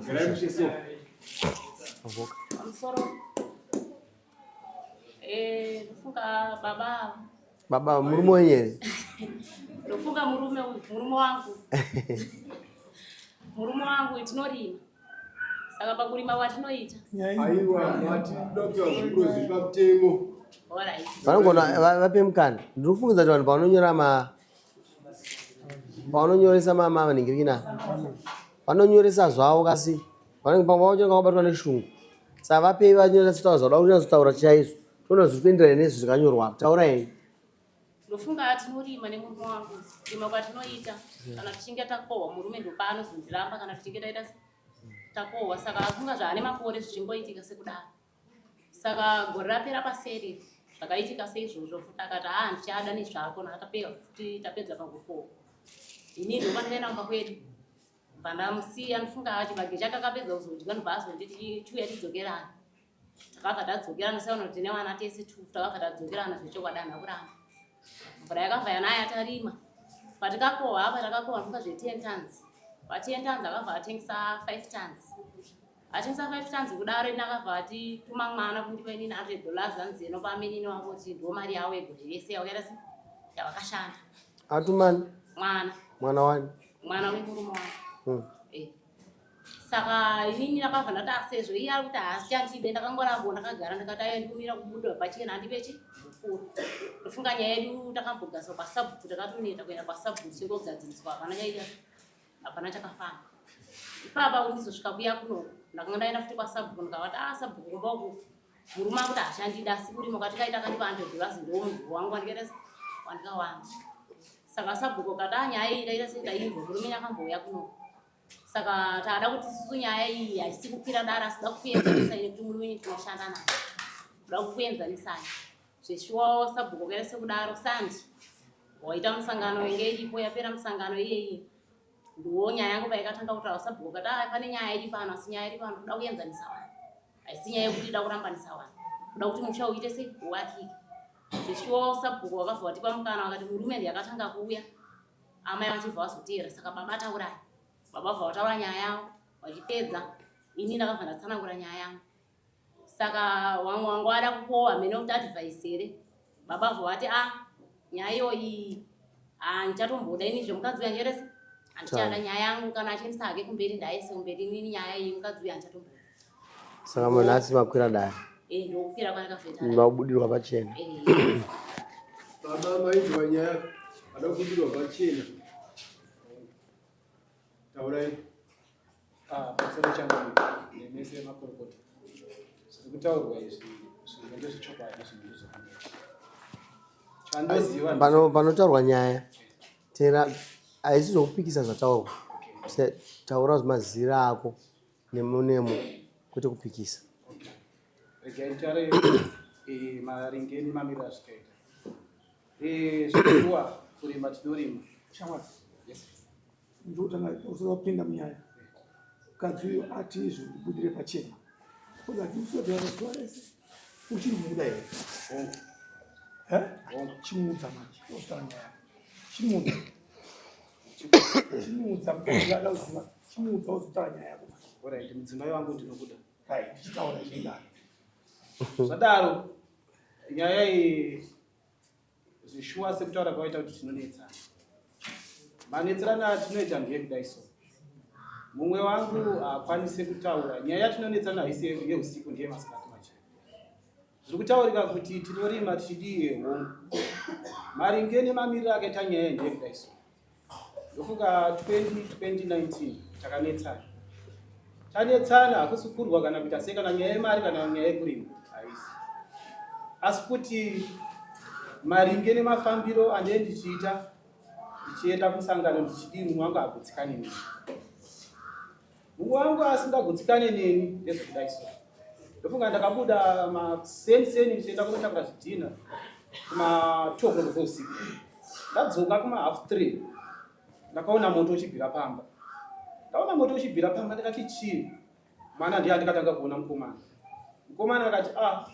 Garai mushe so. Avoka. Pamusoro. Eh, ndofunga baba ava. Baba murume wenyu here? Ndofunga murume uyu, murume wangu. Murume wangu tinorima. Saka pakurima kwatinoita. Aiwa, mati Dr. Zviro zviri pamutemo. Alright. Vanogona vape mukana. Ndiri kufungidza kuti vanhu pavanonyora ma pavanonyoresa mama vanhingirikina vanonyoresa zvavo kasi vanenge pamwe vacho vanenge vakabatwa neshungu. Saka vapei vanyatsotaura zvavada kunyatsotaura chaizvo. Toona zviri kuenderana nezvi zvakanyorwa apa. Taurai henyu. Ndofunga tinorima nemurume wangu. Kurima kwatinoita kana tichinge takohwa murume ndopaanozondiramba kana tichinge taita takohwa saka afunga zvaane makore zvichingoitika sekudaro. Saka gore rapera paseri zvakaitika seizvozvo futi akati haa ndichada nezvako nakatapera futi tapedza pakukohwa. Ini ndopandakaenda kumba kwedu. Bva ndamusiya ndofunga chibage chake akapedza kuzodya ndobva azonditi chiuya tidzokerane. Takabva tadzokerana saona kuti tine vana tese two takabva tadzokerana zvechokwadi handina kuramba. Mvura yakabva yanaya tarima. Patikakohwa apa takakohwa ndofunga zve 10 tons. Pa 10 tons akabva atengesa 5 tons. Atengesa 5 tons kudaro ini akabva atituma mwana kundipa inini 100 dollars anzi inopa amenini wako kuti ndo mari yavo yegore rese yawakaita se yavakashanda. Atumani? Mwana. Mwana wani? Mwana wemurume wangu. Eh. Saka inini ndakabva ndati asezvo iye ari kuti haasichandide ndakangoramba ndakagara ndikati ayo ndikumira kubuda pachena handipe chi mukuru. Ndofunga nyaya yedu takambogaswa kwasabhuku takatoneta kuenda kwasabhuku tichingogadziriswa hapana chaita hapana chakafamba. Ipapa kundizosvika kuya kunoku ndakanga ndaenda futi kwasabhuku ndikavati ah sabhuku kumba uku murume akuti haachandida asi kurima kwatikaita akandipa 100 dollars ndomunhu wangu wandikaita wandikawana. Saka sabhuku akati ah nyaya iyi ndaita sei ndainzwa murume akambouya kunoku. Saka tada kuti isusu nyaya iyi haisi kukwira dare asi kuda kukuenzanisai nekuti murume wenyu tinoshanda naye. Kuda kukuenzanisai. Zveshuwa sabhuku akaita sekudaro sandi waita musangano inge iripo yapera musangano iyeyi. Ndiwo nyaya yangu paikatanga kutaura sabhuku akati ah pane nyaya iri pano asi nyaya iri pano kuda kuenzanisa vanhu. Haisi nyaya yekuti ida kurambanisa vanhu. Kuda kuti musha uite sei uwakike. Zveshuwa sabhuku wakabva watipa mukana wakati murume ndiye akatanga kuuya. Amai vachibva vazoteera saka baba taurai. Baba vabva vataura nyaya yavo vachipedza ini ndakabva ndatsanangura nyaya yangu. Saka wamwe wangu wada kukohwa mene kuti advice here. Baba vabva vati ah nyaya iyoyi handichatomboda ini zvemukadzi uyu handichaita handichada nyaya yangu kana achiendesa hake kumberi ndaise kumberi inini nyaya iyi mukadzi uyu handichatomboda. Saka munhu asi makwira dare. Eh ndokukwira kwandakazoita. Mabudirwa pachena. Eh. Baba mainzwa nyaya ada kubudirwa pachena. Taurai. Ah, pamusoro changu nemese makorokota. Zviri kutaurwa izvi zvimwe ndezvechokwadi zvimwe ndezvekunyepa. Chandoziva Pano panotaurwa nyaya tera haisi zvokupikisa zvataurwa. Taura zvimazira ako nemo nemo kwete kupikisa. Okay. Regai nditaure eh, maringe nemamiriro azvikaita. Eh, zvekuwa kurima tinorima. Shamwari. Yes. Ndotanga usati wapinda munyaya. Mukadzi uyo ati izvo ndibudire pachena. Because ati usati zuva rese uchimuda here? Hongu. Eh? Chimuudza manje. Otaura nyaya. Chimuudza. Chimuudza mukadzi ada kuziva. Chimuudza wozotaura nyaya yako. Alright, mudzimai wangu ndinokuda. Right, chitaura zvidaro. Zvadaro nyaya iyi zvishuwa sekutaura kwaita kuti tinonetsana. Manetserano atinoita ndeyekudai so. Mumwe wangu haakwanise kutaura. Nyaya yatinonetsana haisi yeusiku ndeye masikati machena. Zviri kutaurika kuti tinorima tichidii hongu. Maringe nemamiriro akaita nyaya ndeyekudai so. Ndofunga 2019 takanetsana. Tanetsana hakusi kurwa kana kuita sei kana nyaya yemari kana nyaya yekurima haisi. Asi kuti maringe nemafambiro andee ndichiita ndichienda kusangano ndichidii mumwe wangu agutsikane neni. Mumwe wangu asingagutsikane neni ndezvekudai so. Ndofunga ndakabuda makuseni seni ndichienda kunotakura zvidhina kuma 2 o'clock dzeusiku. Ndadzoka kuma half 3 ndakaona moto uchibvira pamba. Ndaona moto uchibvira pamba ndikati chii? Mwana ndiye andikatanga kuona mukomana. Mukomana akati ah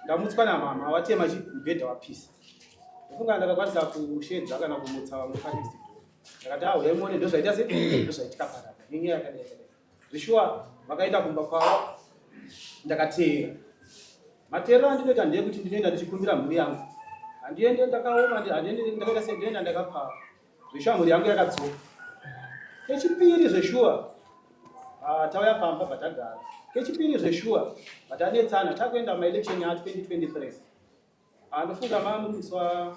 ndamutswa namama watema mubhedha wapisa. Ndofunga ndakakwanisa kushedza kana kumutsa vamwe panext door. Ndakati ah uyai muone ndozvaita sei? Ndozvaitika panapa. Nenyaya yakadai yakadai. Zveshuwa Vakaenda kumba kwavo, ndakateera. Mateerero andinoita ndeyekuti ndinoenda ndichikumbira mhuri yangu. Handiende ndakaoma, handiende ndakaita sei, ndinoenda ndakapfava. Zveshuwa mhuri yangu yakadzoka. Kechipiri zveshuwa ah, tauya pamba patagara. Kechipiri zveshuwa patanetsana takuenda maelection ya 2023. Ah, ndofunga mamu musi wa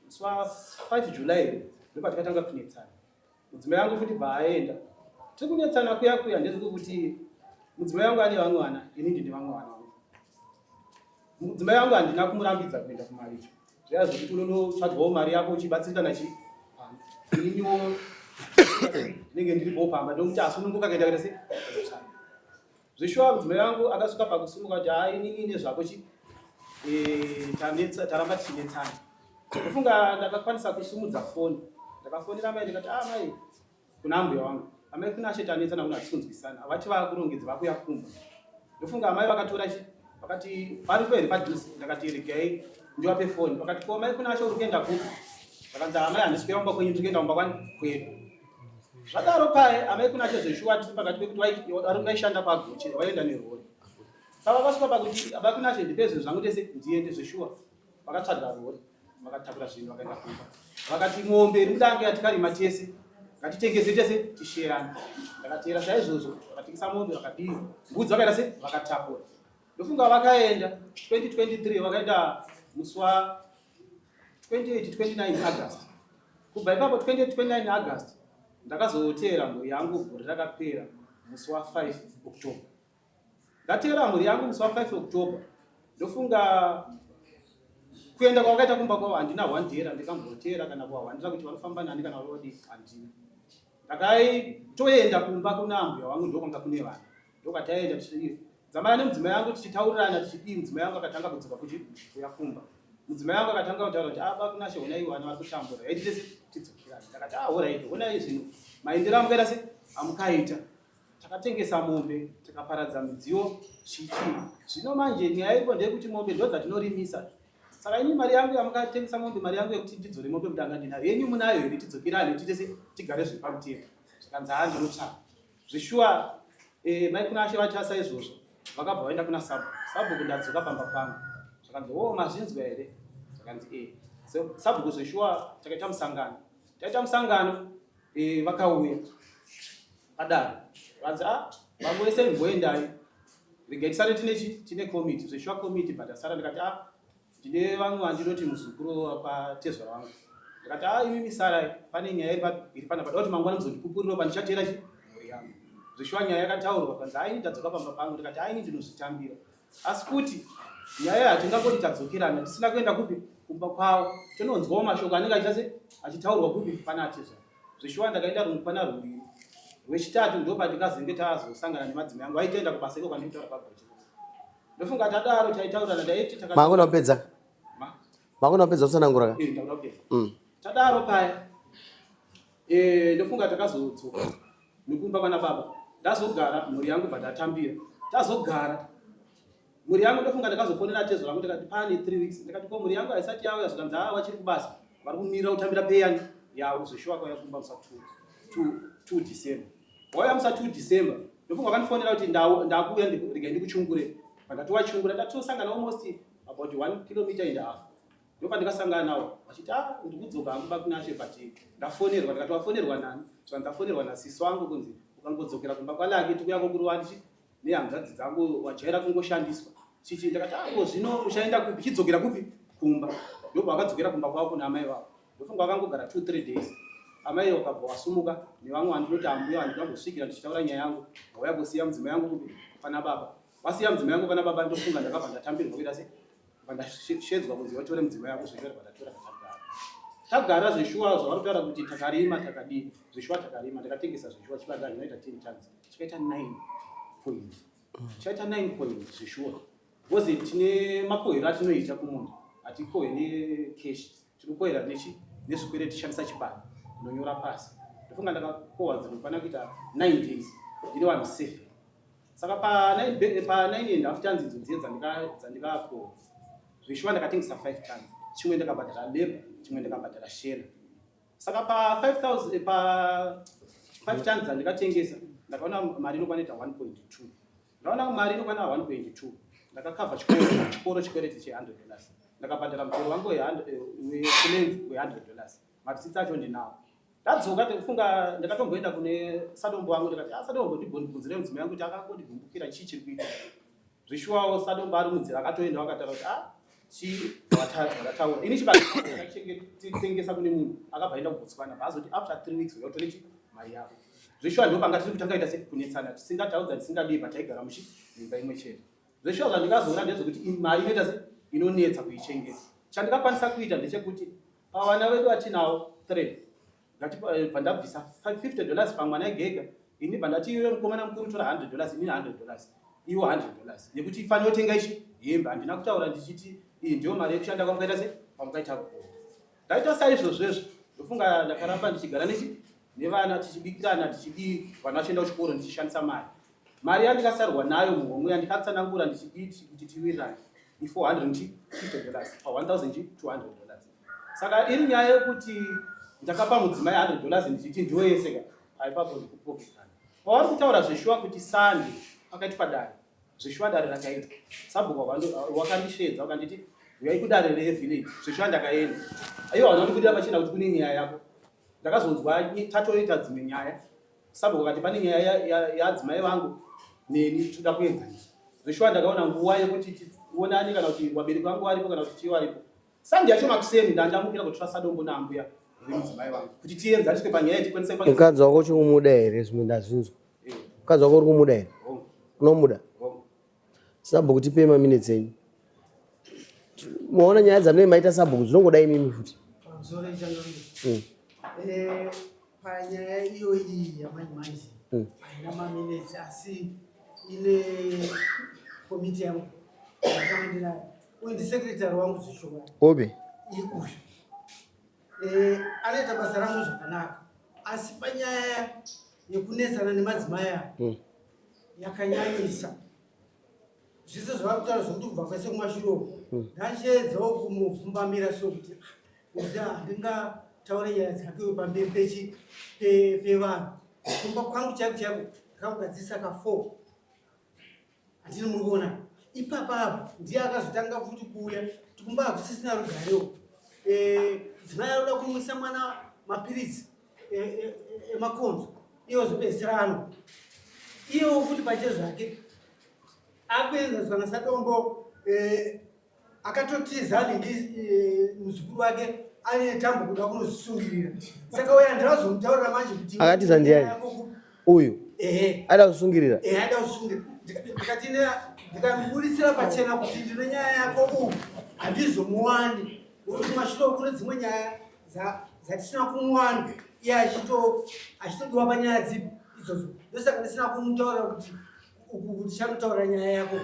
musi wa 5 July ndopatakatanga kunetsana. Mudzimai wangu futi bva aenda. Tiri kunetsana kuya kuya ndezvekuti mudzimai wangu ane vamwe vana, ini ndine vamwe vana. Mudzimai wangu handina kumurambidza kuenda kumaricho. Zviya zvekuti unonotsvagawo mari yako uchibatsirika nachi pamba. Ininiwo ndinenge ndiripowo pamba ndokuti asununguka kuenda kuita sei? Zveshuwa mudzimai wangu akasvika pakusumuka kuti haa inini nezvako chi eh, tanetsa taramba tichinetsana. Ndofunga ndakakwanisa kusumudza foni. Ndakafonera amai ndikati ah mai kuna ambuya wangu. Amai Kunashe tanetsana kuna hatisi kunzwisana. Vati vakurongedza vakuya kumba. Ndofunga amai vakatora chi vakati varipo here padhuze ndakati regai ndivape foni. Vakati ko mai Kunashe uri kuenda kupi? Vakanzi amai handisi kuya kumba kwenyu ndiri kuenda kumba kwani kwedu. Zvadaro paye amai Kunashe zveshuwa tiri pakati pekuti vaishanda kwaGoche vaienda nerori. Saka vakasvika pakuti amai Kunashe ndipe zvinhu zvangu tese ndiende zveshuwa. Vakatsvaga rori vakatakura zvinhu vakaenda kumba. Vakati mombe iri mudange yatikarima tese ngatitengese tese tisherane. Ndakateera saizvozvo vakatengesa mombe vakadii mbudzi vakaita se vakatakura. Ndofunga vakaenda 2023 vakaenda musi wa 28 29 August. Kubva ipapo 28 29 August ndakazoteera mhuri yangu gore rakapera musi wa 5 October. Ndateera mhuri yangu musi wa 5 October. Ndofunga kuenda kwavakaita kumba kwavo handina one day randikamboteera kana kuwahwandira kuti vanofamba nani kana vodi handina. Ndakaitoenda kumba kuna ambuya wangu ndokwanga kune vana. Ndokwataienda tichii dzamara nemudzimai wangu tichitaurirana tichidii mudzimai wangu akatanga kudzoka kuchi kuya kumba. Mudzimai wangu akatanga kutaura kuti aba ah, kunashe honai vana vari kutambura. Yaiti tese tidzokerane. Ndakati ah horaiti honai zvinhu maendero amukaita se amukaita. Takatengesa mombe tikaparadza midziyo chichi. Zvino manje nyaya iripo ndeyekuti mombe ndo dzatinorimisa. Saka ini mari yangu yamukatengesa mombe mari yangu yekuti ndidzore mombe mudanga ndinayo. Yenyu munayo here tidzokerane titese tigare zviri pamutemo. Zvikanzi haa ndinotsvaka. Zveshuwa eh, mai Kunashe vachasa izvozvo vakabva vaenda kuna sabhuku. Sabhuku ndadzoka pamba pangu. Zvakanzi oh mazvinzwa here? Zvakanzi eh. So, sabhuku zveshuwa takaita musangano. Taita musangano eh, vakauya padare vanzi ah vamwe vese imboendai regai tisare tine chi tine committee zveshuwa committee but asara ndikati ah ndine vamwe vandinoti muzukuru wakwatezvara wangu ndikati ah imi misarai pane nyaya iri panapa da kuti mangwana muzondipupuriro pandichateera chi mhuri yangu zveshuwa nyaya yakataurwa panzi aini ndadzoka pamba pangu ndikati aini ndinozvitambira asi kuti nyaya hatingangoti tadzokerana tisina kuenda kupi kumba kwavo tononzwawo mashoko anenge achiita se achitaurwa kupi pana atezvara Zveshuwa ndakaenda pana ruviri. Rwechitatu ndopandikazenge tazosangana nemadzimai angu aitoenda kubasa iko kwandinotaura pagoche. Ndofunga tadaro taitaurirana taiti taka Makona kupedza. Ma? Makona kupedza kutsanangura ka? Eh, ndakuda kupedza. Tadaro paya. Eh, ndofunga takazodzoka nekumba kwana baba. Ndazogara mhuri yangu bva ndatambira. Tazogara mhuri yangu ndofunga ndakazofonera tezo rangu ndikati pane 3 weeks ndikati ko mhuri yangu haisati yauya zvikanzi haa vachiri kubasa vari kumirira kutambira peyani yavo zveshuwa kwauya kumba musa 2 December wauya musa 2 December ndofunga vakandifonera kuti ndakuuya regai ndikuchungure pandati wachungura ndatosangana almost about 1 kilometer and a half ndopandikasangana nawo vachiti ah ndikudzoka hangu bakunashe but ndafonerwa ndikati wafonerwa nani zvikanzi ndafonerwa nasisi wangu kunzi ukangodzokera kumba kwalaki tikuya kokuruwa ndichi nehanzvadzi dzangu wajaira kungoshandiswa chichi ndakati ako ah, zvino uchaenda kupi chidzokera kupi kumba ndobva vakadzokera kumba kwavo kuna amai vavo ndofunga vakangogara 2 3 days amai vakabva wasumuka nevamwe vandinoti ambuya vandinambosvikira ndichitaura nyaya yangu vauya kusiya mudzimai yangu kupi pana baba vasiya mudzimai yangu pana baba ndofunga ndakabva ndatambirwa kuita sei Vandashedzwa kunzi vatore mudzimai wako zveshuwa vandatora tagara. Tagara zveshuwa zvavari kutaura kuti takarima takadii. Zveshuwa takarima ndakatengesa zveshuwa chibage chinoita 10 tons. Chikaita 9 point. Chaita 9 point zveshuwa. Because tine makohero atinoita kumunda. Hatikohe ne cash. Tinokohera nechi nezvikwereti tishandisa chibage. Ndinonyora pasi. Ndofunga ndakakohwa dzinokwana kuita 9 days. Ndine vanhu 7. Saka pa 9 pa 9 and half tons idzo dziye dzandikakohwa zveshuwa ndakatengesa 5 tons chimwe ndakabhadhara labor chimwe ndakabhadhara share. Saka pa 5000 pa 5 tons dzandikatengesa Ndakaona mari inokwana ita 1.2. Ndaona mari inokwana 1.2. Ndakakavha chikoro chikoro chikwereti che 100 dollars. Ndakabhadhara mutero wangu wekulenzi we 100 dollars. Marisitsi acho ndinawo. Ndadzoka tekufunga ndakatomboenda kune sadombo wangu ndikati ah sadombo ndibvunzire mudzimai wangu kuti akangondigumbukira chii chiri kuitika. Zvishuwawo sadombo ari munzira akatoenda wakataura kuti ah chii vakataura ini chibakatengesa kune munhu akabva aenda kuBotswana vaazoti after 3 weeks uya utore chi mari yako. Zveshuwa ndo panga tiri kutanga ita sekunetsana tisingataudza tisingadii but taigara muchi imba imwe chete. Zveshuwa zvandikazoona ndezvekuti mari inoita se inonetsa kuichengeta. Chandikakwanisa kuita ndechekuti pavana vedu vatinawo 3 ngati ndabvisa 50 dollars pamwana ega ega ini bva ndati iwe mukomana mukuru tora 100 dollars inini 100 dollars iwo 100 dollars nekuti ifanira kutenga ichi hembe handina kutaura ndichiti iyi ndiyo mari yekushanda kwamukaita se kwamukaita kuo ndaita saizvozvezvo ndofunga ndakaramba ndichigara nechi nevana tichibikirana tichidii vana vachienda kuchikoro ndichishandisa mari mari yandikasarwa nayo muhomwe yandikatsanangura ndichidii kuti tiwirirane i450 dollars pa 1200 dollars saka iri nyaya yekuti ndakapa mudzimai 100 dollars ndichiti ndiyo yese ka aipapo ndikupokekana pavari kutaura zveshuwa kuti sande pakaitwa dare zveshuwa dare rakaitwa sabhuku wakandisheedza wakanditi uyai kudare revillage zveshuwa ndakaenda aiwa vana ndikudira pachena kuti kune nyaya yako ndakazonzwa tatoita dzimwe nyaya sabhuku akati pane nyaya yaadzimai vangu neni toda kuenzanisa zveshuwa ndakaona nguva yekuti tionani kana kuti vabereki vangu varipo kana kuti chii varipo Sunday yacho makuseni ndandamukira kutora sadombo naambuya vemudzimai vangu kuti tienzaniswe panyaya yetikwanise mukadzi wako uchikumuda here zvimwe ndazvinzwa eh. mukadzi wako uri kumuda here unomuda sabhuku tipei maminutes enyu maona nyaya dzamunenge maita sabhuku dzinongoda imimi futi mm. eh, panyaya iyoyi yamanje manje hmm. haina maminutes asi ine komiti yangu yakanga uyu ndisekretary wangu zvishoma obi uyu eh, anoita basa rangu zvakanaka asi panyaya yekunetsana nemadzimai aya hmm. yakanyanyisa zvese zvavari kutaura zvekuti kubva kwese kumashure uku hmm. ndachiedzawo kumuvhumbamira so kuti ah, uzi handingataure nyaya dzake uyu pamberi pechi pevanhu kumba kwangu chaiko chaiko ndakakugadzirisa ka four Handini muri kuona ipapa apo ndiye akazotanga futi kuuya kuti kumba hakusisina rugarewo. Eh, dzimai anoda kumwisa mwana mapiritsi eh, eh, emakonzo iye ozopedzisira anwa. Iyewo futi pachezvake akuenzaniswa naSadombo akatotiza anenge eh, muzukuru wake aine tambo kuda kunozvisungirira saka uya ndinazomutaurira manje kuti akatiza ndiyani uyu ehe aida kusungirira ehe aida kusungirira ndikati ndikamubuditsira pachena kuti ndine nyaya yako uku handizomuwani nokuti kumashure kune dzimwe nyaya dzatisina kumuwana iye achitodiwa panyaya dzipi idzodzo ndosaka ndisina kumutaurira kuti uku tichanotaura nyaya yako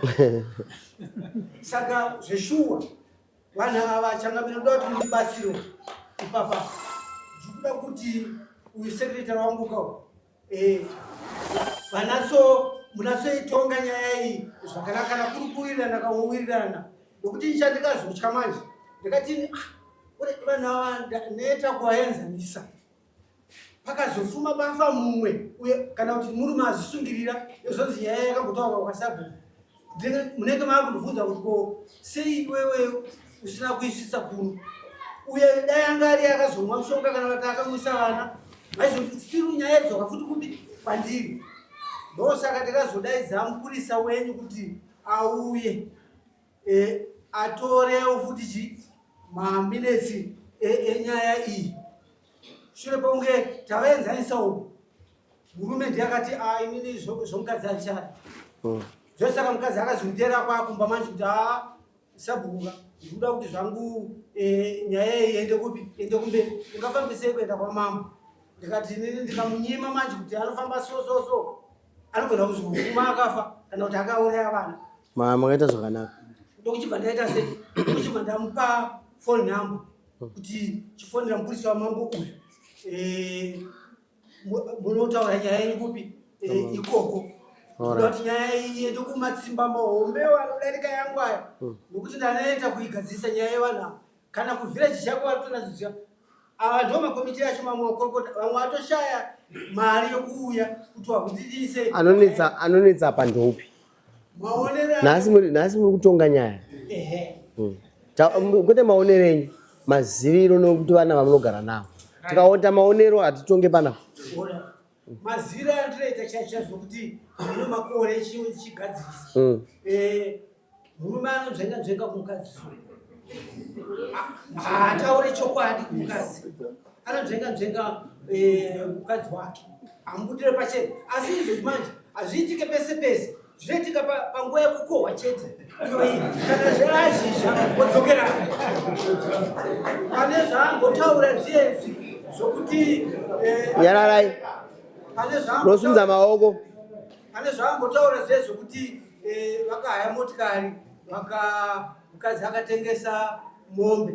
saka zveshuwa vanhu ava changamire ndoda kuti mundibatsiro ipapa ndikuda kuti uyu sekretary wangu kawo eh, vanatso munatsoitonga nyaya iyi zvakanaka kana kuri kuwirirana kawowirirana nokuti icha ndikazotya manje ndikati ah, vanhu ava neta kuvaenzanisa pakazofuma pafa mumwe uye kana kuti murume azvisungirira yozonzi nyaya yakambotaurwa kwasabhuku munenge maakundibvunza kuti ko sei iwewe usina kuisvitsa kuno uye dai anga ari akazomwa mushonga kana kuti akamwisa vana vaizoti still nyaya idzoka futi kupi kwandiri ndosaka takazodaidza mupurisa wenyu kuti auye e, atorewo futi chi maminetsi enyaya e, iyi shure pekunge tavaenzanisa uku murume ndiye akati ah, inini zvomukadzi handichadi hmm. zvosaka mukadzi akazomutera kwakumba manje kuti a sabhuka ndikuda kuti zvangu e, nyaya iyi iende kupi iende kumberi ungafambisei kuenda kwamambo ndikati inini ndikamunyima manje kuti anofamba so so so anogona kuzofuma akafa kana kuti akauraya vana makaita zvakanaka ndokuchibva ndaita sei ndokuchibva ndamupa phone number kuti chifonera mupurisa wamambo uyu eh, munotaura nyaya yenyu kupi eh, ikoko kuda kuti nyaya iyi iende kumatsimba mahombe anodarika yangu aya hmm. nokuti ndanoenda kuigadzirisa nyaya yevanhu ava kana kuvhireji chako vatonaziziva ava ndo makomiti acho mamwe makorokota vamwe vatoshaya mari yokuuya kuti wakutidise. Anonetsa anonetsa apa ndoupi? Maonero Nhasi muri nhasi muri kutonga nyaya. Ehe. Kwete maonero enyu, maziviro nokuti vana vamunogara navo. Tikaona maonero hatitonge panapa. Ona. Maziviro andinoita chaizvo zvokuti ndine makore chigadzirisa. Murume anonzvenga nzvenga kumukadzi so. Haataure chokwadi kumukadzi. Anonzvenga nzvenga mukadzi wake. Hamubudire pachena. Asi izvozvi manje hazviitike pese pese. Zvinoitika panguva yekukohwa chete. Iyo iyi kana zverazhizha wodzokera. Pane zvaambotaura zviye zvokuti Nyararai. Pane Unosimudza maoko. Pane zvaambotaura zviye zvokuti vakahaya motikari, mukadzi akatengesa mombe.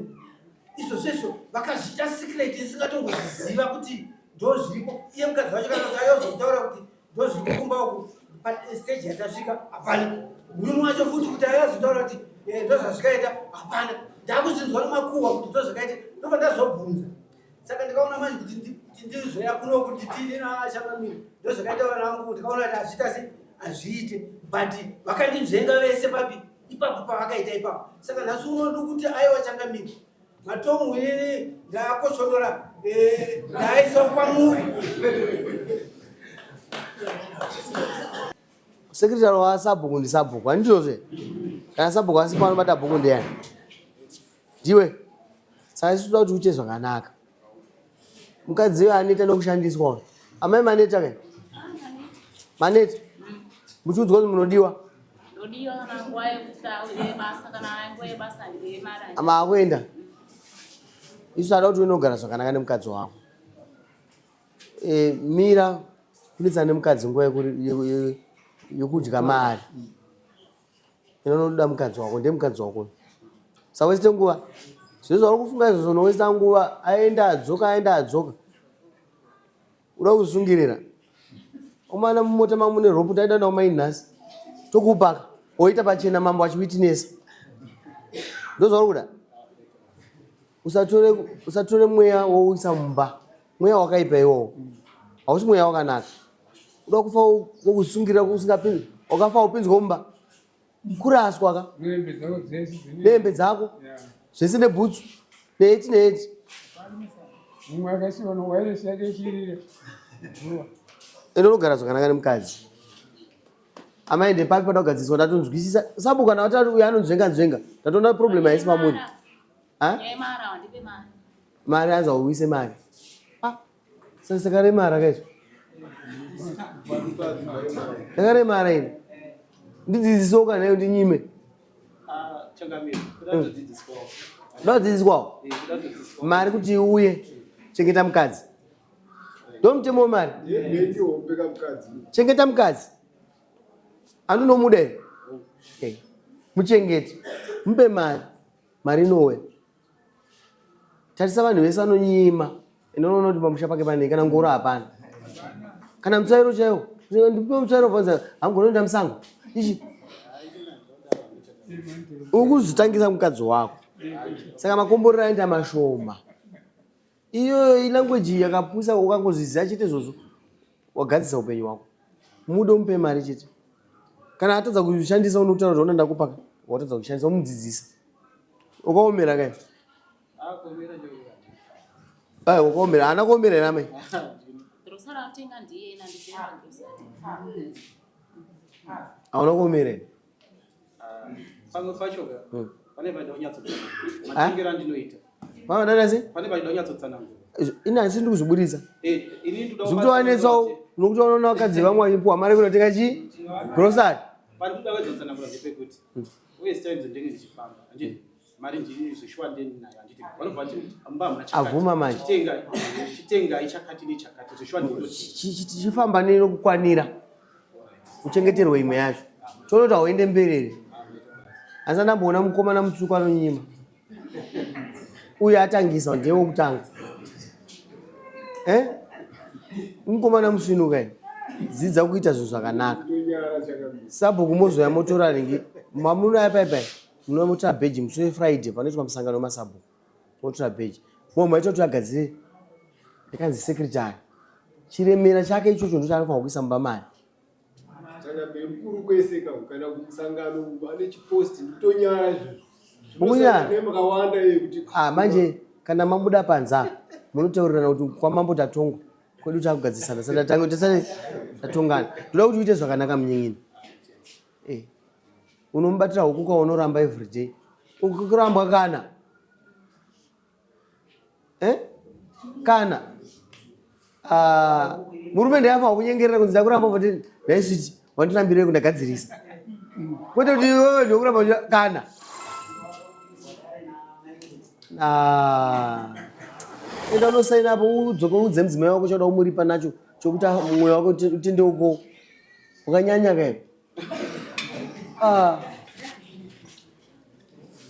Izvo zvezvo vakazviita secret isingatomboziva kuti ndozviripo. Iye mukadzi wacho kana kuti ayozotaura kuti ndozviripo kumba uku stage yatasvika hapana. Murume wacho futi kuti ayozotaura kuti ndozvazvikaita hapana. Ndakuzinzwa nemakuhwa kuti ndozvakaita, ndobva ndazobvunza. Saka ndikaona manje kuti ndizoya kuno kuti tine naachangamire ndozvakaita vana vangu, ndikaona kuti hazviita se hazviite, but vakandinzvenga vese papi ipapo pavakaita ipapo. Saka nhasi uno ndikuti aiwa changamire, matomu inini ndakoshonora, ndaisa kwamuri. Secretary wa sabhuku ndi sabhuku, handizvozve? Kana sabhuku asipo anobata bhuku ndiani? Ndiwe. Saka isu toda kuti uite zvakanaka. Mukadzi uyo aneta nokushandiswa uyo. Amai maneta ke? Maneta. Muchiudzwa kuti munodiwa. Ndodiwa kana nguva yebasa, kana nguva yebasa ndemari. Ama akuenda. Isu tada kuti unogara zvakanaka nemukadzi wako. Mira kunetsana nemukadzi nguva yekudya mari. Inonoda mukadzi wako, ndiye mukadzi wako. Saweste nguva. Zvese zvauri kufunga izvozvo unowesta nguva, aenda adzoka, aenda adzoka. Uda kusungirira. Umana mumota mangu mune rope, taida nawo mai nhasi. Tokupaka. Woita pachena mambo achiwitness. Ndozvauri kuda. Usatore mweya wouisa mumba. Mweya wakaipa iwowo. Hausi mweya wakanaka. Uda kufa wokusungirira usingapinzi. Wakafa upinzwa mumba. Kuraswa ka. Nehembe dzako dzese dzine- Nehembe dzako. Zvese nebhutsu. Neheti neheti. Mumwe akasiwa nowairesi yake ichirira. Zuva. Ende unogara zvakanaka nemukadzi. Amai ndepapi pada kugadziriswa ndatonzwisisa. Sabu kana watati uyu anonzvenga nzvenga. Ndatoona problem haisi pamuri. Ha? Mari awandipe mari. Mari anza uise mari. Sasa takaremara kaizvo. Takaremara ini. Ndidzidzisewo kana iyo ndinyime. Changamire, kuda kudzidziswawo. Kuda kudzidziswawo? Kuda kudzidziswawo. Mari kuti iuye, chengeta mukadzi. Ndo mutemo wemari. Neti hombe kamukadzi. Chengeta mukadzi. Anonomuda here? Muchengete. Mupe mari. Mari inouya. Tarisa vanhu vese vanonyima. Inoona kuti pamusha pake pane kana ngoro hapana. Kana mutsvairo chaiwo. Ndipe mutsvairo bvonza hamugoni kuenda musango. Ichi. Uri kuzvitangisa mukadzi wako. Saka makomborero aenda mashoma. Iyoyo ilanguage yakapusa ukangozviziva chete izvozvo wagadzisa upenyu hwako. Mude umupe mari chete. Kana atadza kushandisa unotaura kuti ona ndakupa watadza kushandisa umudzidzisa. Ukaomera kai? Ai ukaomera haana kuomera here amai? Rosara atenga ndiye ina nditenga rosara. Hauna kuomera here? Pamwe pacho ka pane paida kunyatsotsanangura matengero andinoita. Pamwe dada sei? Pane paida kunyatsotsanangura. Ini handisi ndiri kuzviburitsa. Ini ndoda Zvikutowanetsawo nokuti unoona vakadzi vamwe vachipuwa mari kunotenga chii? Grocery. Pari kuda kuwedzotsanangura ndepekuti uye times ndenge ndichifamba handiti mari ndini zveshuwa ndini nayo handiti vanobva vati mumba hamuna chakati. Abvuma manje. Chitengai, chitengai chakati nechakati zveshuwa ndinoti. Chifamba nenokukwanira uchengeterwe imwe yacho. Toona kuti hauende mberi here. Asi andamboona mukomana mutsvuku anonyima. Uyu atangisa ndiye wokutanga. Mukomana musvinuka ini. Dzidza kuita zvinhu zvakanaka. Sabhuku mozoya motora ringi. Mamunouya pai pai. Munouya motora bheji musi weFriday panoitwa musangano wemasabhuku. Motora bheji. Mo maita kuti agadzire. Yakanzi secretary. Chiremera chake ichocho ndochaanofanirwa kuisa mumba mari. Changamire mukuru kwese ka kana kumusangano ane chipost ndikutonyara izvozvo. Mukunyara? Makawanda iye kuti Ah, manje kana mabuda panze apa munotaurirana kuti kwamambo tatongwa kwedu takugadzisana saka tange tisati tatongana. Ndoda kuti uite zvakanaka munyin'ina. Eh. Unomubatira huku kwaunoramba everyday. Ukurambwa kana eh? Kana ah, murume ndiye afa kunyengerera kunzi ndakuramba kuti ndaisiti wandirambirei kundagadzirisa kwete kuti iwewe ndokuramba kana ah, enda unosaina apo udzoke uudze mudzimai wako chauda kumuripa nacho chokuti mwoyo wako utendeuko wakanyanya kaio. Ah.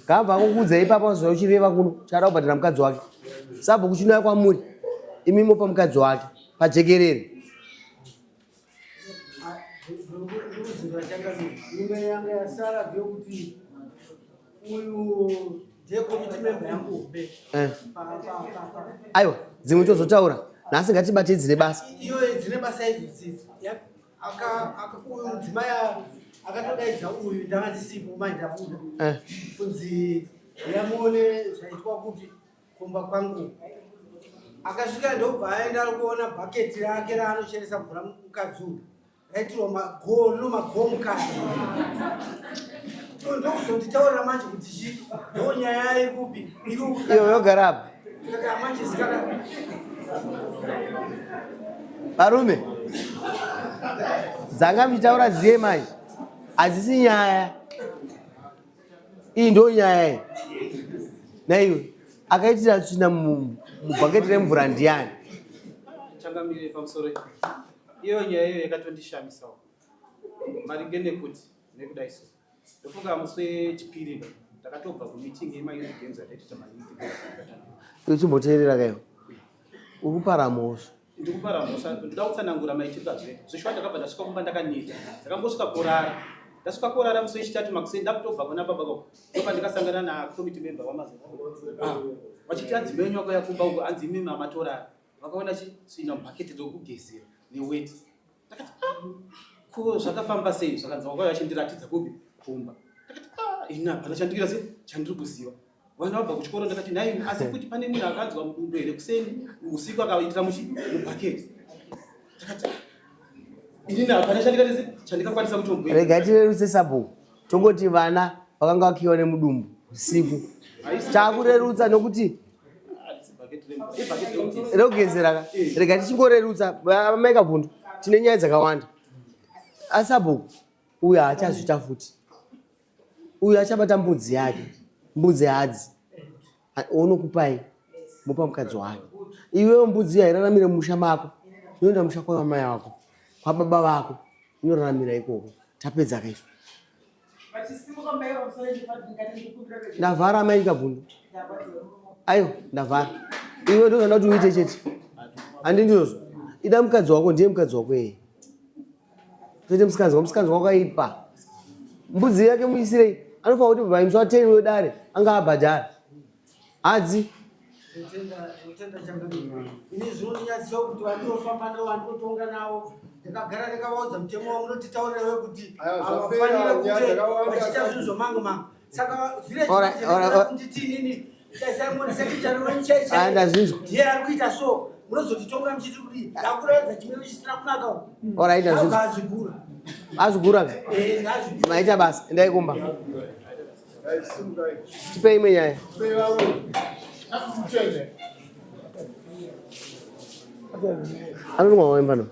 Gabva akukuudza ipapo azoya uchireva kuno chaada kubhadhara mukadzi wake. Sabhuku chinouya kwamuri imi mopa mukadzi wake pajekerere. Imwe yanga yasara ndeyekuti uyu ndiye committee member yangu hombe. Eh. Aiwa dzimwe tozotaura nhasi ngatibate dzine basa. Iyo dzine basa idzo dzidzi. Uyu mudzimai akatodaidza uyu ndanga ndisipo mai ndabuda eh. Kunzi yamuone zvaitwa kuti kumba kwangu akasvika ndobva aenda ari kuona bhaketi rake raanocheresa mvura mukadzi uyu raitirwa magoo magoo mukati ndokuzonditaurira manje kuti chi ndo nyaya iri kupi iri iyo yogara apa. Varume dzanga muchitaura ziye manje hadzisi nyaya iyi ndo nyaya iyi naiwe akaitira tsvina mubhaketi remvura ndiani? Changamire pamusoro iyo nyaya iyo yakatondishamisawo maringe nekuti nekudai so ndofunga musi wechipiri ndakatobva kumeeting yemayouth games ataitita mayouth games. Uchimboteerera kaiwe uri kupara mhosva. Ndikupara mhosva ndoda kutsanangura maitiro azvoita zvishuwa ndakabva ndasvika kumba ndakaneta ndakambosvika korara ndasvika korara musi wechitatu makuseni ndakutobva kuna baba kako ndopandikasangana nacommittee member wamazana vachiti hanzi menyu akauya kumba uko hanzi imi mamatorara vakaona chisvina mubhaketi rokugezera neweti ndakati ah, ko zvakafamba sei zvakanzi wakauya achindiratidza kupi kumba ndakati ah, ini hapana chandikuita sei chandiri kuziva vana vabva kuchikoro ndakati nhai asi kuti pane munhu akanzwa mudumbu here kuseni usiku akaitira mubhaketi ndakati ah, inini hapana chandikaita sei chandikakwanisa kutomboita. Rega tirerutse sabhuku tongoti vana vakanga vakiwa nemudumbu usiku takurerutsa nokuti rekugezera ka rega tichingorerutsa mai Kabvundu tine nyaya dzakawanda asabhuku uyu haachazviita futi uyu achabata mbudzi yake mbudzi hadzi unokupai mopa mukadzi wake iwewe mbudzi hairaramire mumusha mako inoenda musha kwamai vako kwababa vako inoraramira ikoko tapedza kaizvo ndavhara amai Kabvundu aiwa ndavhara iwe ndozvanda kuti uite chete handi ndizvozvo ida mukadzi wako ndiye mukadzi wako yeye toite musikanzwa musikanzwa wakaipa mbudzi yake muisirei anofanira kuti vaimswa 10 wedare anga abhadhara hadzi. Ndinotenda changamire. Ini zvinondinyadzisa kuti vandinofamba navo vandinotonga navo ndakagara ndakavaudza mutemo wamunotitaurira wekuti Aya, zvapera, havafanire nyaya kunge dzakawanda, vachiita zvinhu zvamangu mangu. Saka village Alright, manager alright, alright. kunditi inini chaisaimoni secretary wenyu chai Ah, chai ndazvinzwa. ndiye ari kuita so munozotitonga muchiti kuti ndakuratidza chimiro chisina kunaka uku. Alright, ndazvinzwa. Azvigura. Azvigura ka? Eh, ngazvigura. Maita basa endai kumba tipei imwe nyaya. Anonwa waimba no.